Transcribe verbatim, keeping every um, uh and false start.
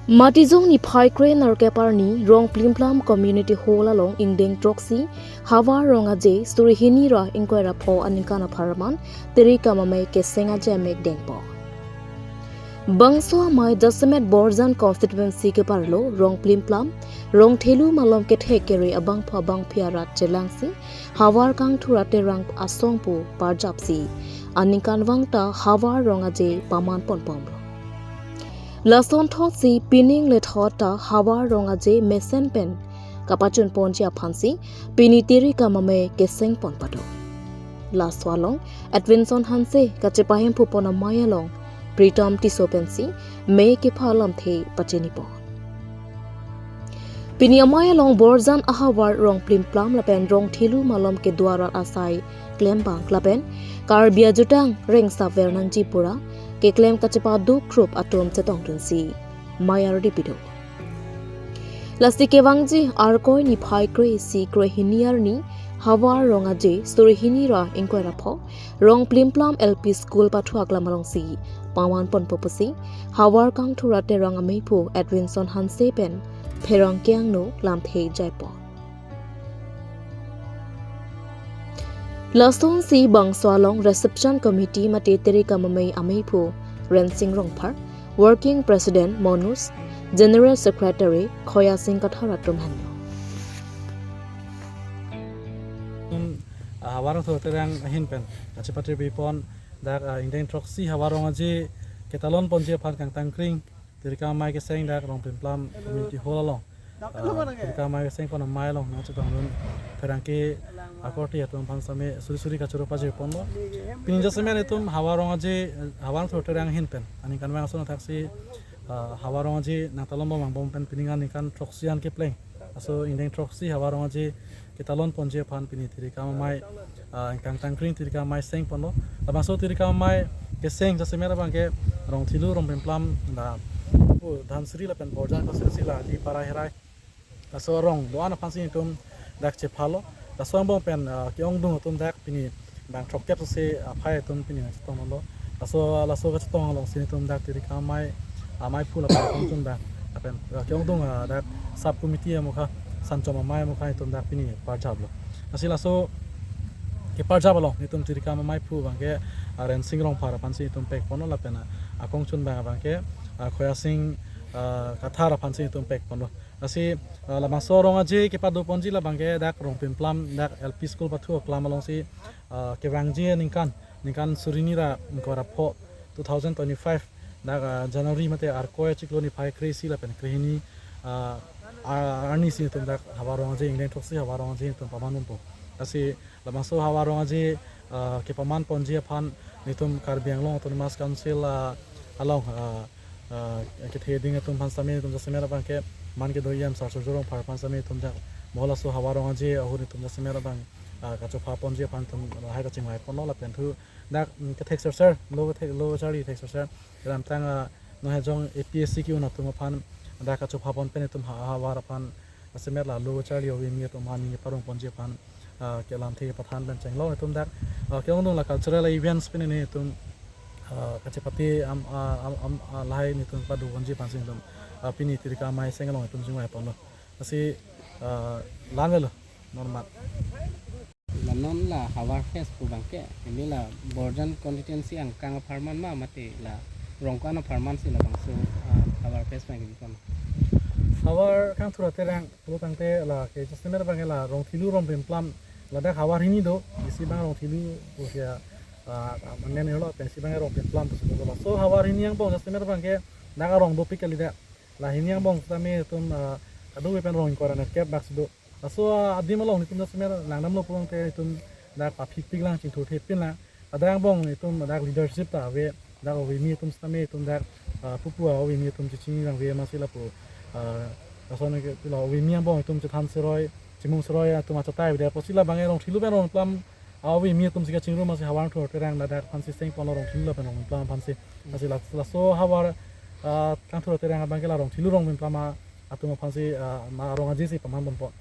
Matijong niphai kre nerkep arni Rongplimplam Community Hall along ingdeng throksi Havar Rong Aje suri hini ra ingkoi ra pho aningkan apharman Tiri Kam Amei keseng aje amek dengpo. Bangso amei jasemet Borjan constituency keparlo Rongplimplam, Rongthelu malom kethek kere abangphu abangphi arat chelangsi Havar Kangthur Aterang asong pu parjapsi aningkanvang ta Havar Rong Aje paman ponbomlo. Lason thotsi pining lethot ta Havar Rong Aje mesen pen kapachun ponji aphansi pini Tiri Kam Amei keseng pon pado. Laso along Edwinson Hanse kachepahemphu pon amei along Pritam Tisso pensi mei kepha lamthe pachini pon. Pini amei along Borjan ahavar Rongplimplam lapen Rongthelu malom kedo arat asai klembang lapen Karbi ajutang rengsaver nangji pura keklem kachepaduk krup atum chetongdunsi mei ardi pido. Lasi kevangji Arkoi niphai kre isi kre hini arni Havar Rong Aje suri hini ra ingkoi ra pho Rongplimplam L P School pathu aklam alongsi paman ponpo pusi Havar Kangthur Aterang ameiphu Edwinson Hanse pen pherangke angno lamthe jaipon. Lasonsi bangso along reception committee mate Tiri Kam Amei ameiphu Rensing Rongphar, working president Monus, general secretary Khoya Sing Kathar atum henlo. Havar Kangthur Aterang ahin pen kachepatiri pon dak, ah, ingdeng throksi Havar Rong Aje ketalon ponji aphan kangtangkring Tiri Kam Amei keseng dak Rongplimplam Community Hall along, ah, Tiri Kam Amei keseng pon amei along nangchetongdun pherangke akorte atum aphan same suri suri kachoro pajir ponlo. Pini jasemet itum Havar Rong Aje, Havar Kangthur Aterang ahin pen aningkanvang ason athaksi, ah, Havar Rong Aje nangtalon bom angbong pen pini aningkan throksi an kepleng aso ingdeng throksi Havar Rong Aje ketalon ponji aphan pini Tiri Kam Amei, ah, kangtangkring Tiri Kam Amei seng ponlo. Labangso Tiri Kam Amei keseng jasemet abangke Rongthelu Rongplimplam la, oh, Dhansiri lapen Borjan constituency la di para herai. Laso arong do-an aphansi itum dak chephalo. Laso angbong pen, ah, ke-ongdung atum dak pini bang throkkep sose aphai atum pini nangchetonglo. Laso, laso kachetong alongsi itum dak Tiri Kam Amei, ah, ameiphu lapen akongchun dak, lapen, ah, ke-ongdung, ah, dak sub committee amokha, Sanchom Amei amokha itum dak pini parjaplo. Lasi laso keparjap along itum Tiri Kam Amei ameiphu abangke, ah, Rensing Rongphar aphansi itum pek ponlo lapen, ah, akongchun abang abangke, ah, Khoya Sing, ah, Kathar aphansi itum pek ponlo. Lasi, ah, labangso Rong Aje kepado ponji labangke dak Rongplimplam dak L P School pathu aklam alongsi, ah, kevangji aningkan, ningkan suri hini ra ingkoi ra pho two thousand twenty-five dak, ah, January mate Arkoi achiklo niphai kre isi lapen kre hini, ah, ah, arnisi itum dak Havar Rong Aje ingdeng throksi Havar Rong Aje itum paman ponpo. Lasi labangso Havar Rong Aje, ah, kepaman ponji aphan nitum Karbi Anglong Autonomous Council, ah, along, ah, ah, kethe ding atum aphan same itum jasemet abangke man kedo E M Sir Surjya Rongphar aphan same itum jak mo laso Havar Rong Aje ahut itum jasemet abang, ah, kachopha ponji aphan itum lahai kachingvai ponlo lapen thu dak, mm, kethek serser, lo kethek, lo kacharli thek serser kedamtang, ah, nonhejong A P S C ke-un atum aphan dak kachopha pon pen itum ha-, Havar aphan jasemet la lo kacharli ove kimi atum aphan ningje parong ponji aphan, ah, kelamthe pathan pen chenglong itum dak, ah, ke-ongdung la cultural events pen ini itum, ah, kachepate am, ah, am, am, ah, lahai nitum pado ponji aphansi itum, ah, pini Tiri Kam Amei seng along itum chingvai ponlo. Lasi, ah, la-an avelo, normal. La non la Havar Fest pu abangke, ini la Borjan constituency angkang apharman ma mate la Rongkon apharman si labangso, ah, Havar Fest abang itum? Havar Kangthur Aterang pulo tangte la ke jasemet abangke la Rongthelu Rongplimplam ladak havar hini do, isi abang Rongthelu pusi, ah, ah, amen lo, pensi abang Rongplimplam pusi do. Laso havar hini angbong jasemet abangke dak arong dopik kali dak. La hini angbong sitame itum, ah, kadokave pen rong ingkoi ra nerkep bak si do. Laso, ah, adim along itum jasemet langdamlo pulote itum dak paphikpik lang, chingthurthepin lang. Adang angbong itum dak leadership ta ave, dak ove kimi atum sitame itum dak, ah, pupu ove kimi atum chechini lang ave masi lapu, ah, lason ke la ove kimi angbong itum chethan seroi, chimung seroi atum achatai ave dak pusi labang Rongthelu pen Rongplimplam ove kimi atum si kachingrum masi Havar Kangthur Aterang ladak aphansi seng ponlo Rongthelu lapen Rongplimplam aphansi. Lasi la, laso Havar, ah, Kangthur Aterang abangke la Rongthelu Rongplimplam atum aphansi, ah, ma Rong Aje si paman ponpo.